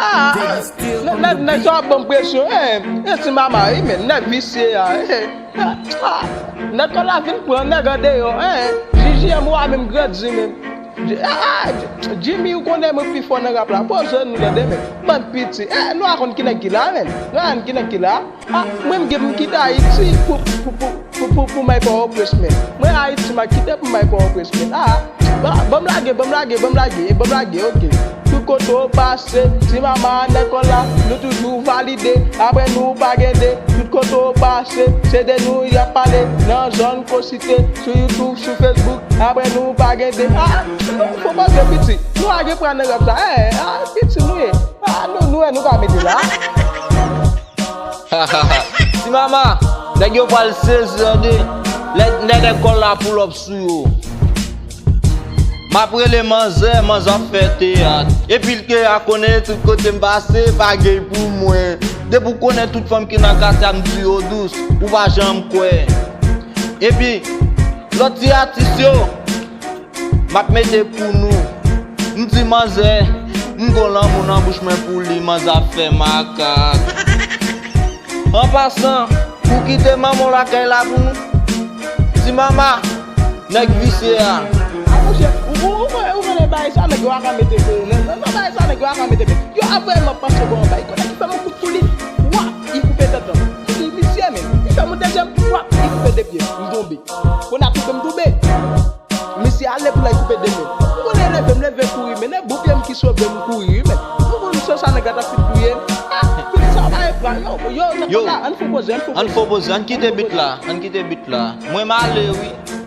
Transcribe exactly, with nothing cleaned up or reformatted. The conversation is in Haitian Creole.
Ah, nèg, nèg, nèg sa ap ban m presyon, eh. E ti mama, wi, men nèg visye a, eh. Ah, nèg kòl la vin pran nèg andeyò, eh. J J M ou a menm grandi, men. J-, ah, ah, J-, Jimmy, ou konnen mwen pi fò nan rap la. Poze nou tande, men. Bann piti. Eh, nou a konn ki nèg ki la, men. Nou a konn ki nèg ki la. Ah, mwen m gen m kite Ayiti pou, pou, pou, pou, pou, pou m al Pòtoprens, men. Mwen Ayiti, m a kite pou m al Pòtoprens, men. Ah, ba-, ban m lage, ban m lage, ban m lage, ban m lage, oke. Tout kote w pase, ti mama nèg kòl la, nou toujou valide. Apre nou pa gen de, tout kote w pase, se de nou y ap pale. Nan zòn ko site, sou YouTube, sou Facebook, apre nou pa gen de. Ah, fò pase piti. Nou a gen pran nan rap sa. Eh, ah, piti nou ye. Ah, nou, nou, nou ka mete la. Ti mama, nèg yo pral sezi tande. Lè, lè nèg kòl la pull up sou yo. M ap rele manzè, manzè ap fè teyat. Epi l ke a konnen tout kote m pase, pa gay pou mwen. Depi w konnen tout fanm ki nan katye a, m di yo dous, ou pa janm kwè. Epi, lòt ti atis yo, m ap mete pou nou. M di manzè, m gon lanmou nan bouch mwen pou li, manzè ap fè makak. An pasan, ou kite manman w lakay la pou nou? Ti mama, nèg visye a. A monchè, ou, ou, ou, ou konnen bagay sa, nèg yo a ka mete, nan, nan, nan bagay sa, nèg yo a ka mete, men. Yo ap voye m ap pase bò anba, li konnen ki fè m yon kout pou li. Wap, li koupe tèt lan. Li, misye, men, li fè m yon dezyèm, wap, li koupe de pye, m tonbe. Kounye a tonbe, m tonbe. Misye ale pou l al koupe de men. M konnen leve, m leve kouri, men e bon pye m ki sove m kouri, wi, men. M konn se sa nèg la t ap fin touye m. Ah, tout sa pa e pran, yo, yo, nèg la, ann fè poze, ann fè poze. Ann fè poze, ann kite bit la, ann kite bit la. Mwen m ale, wi.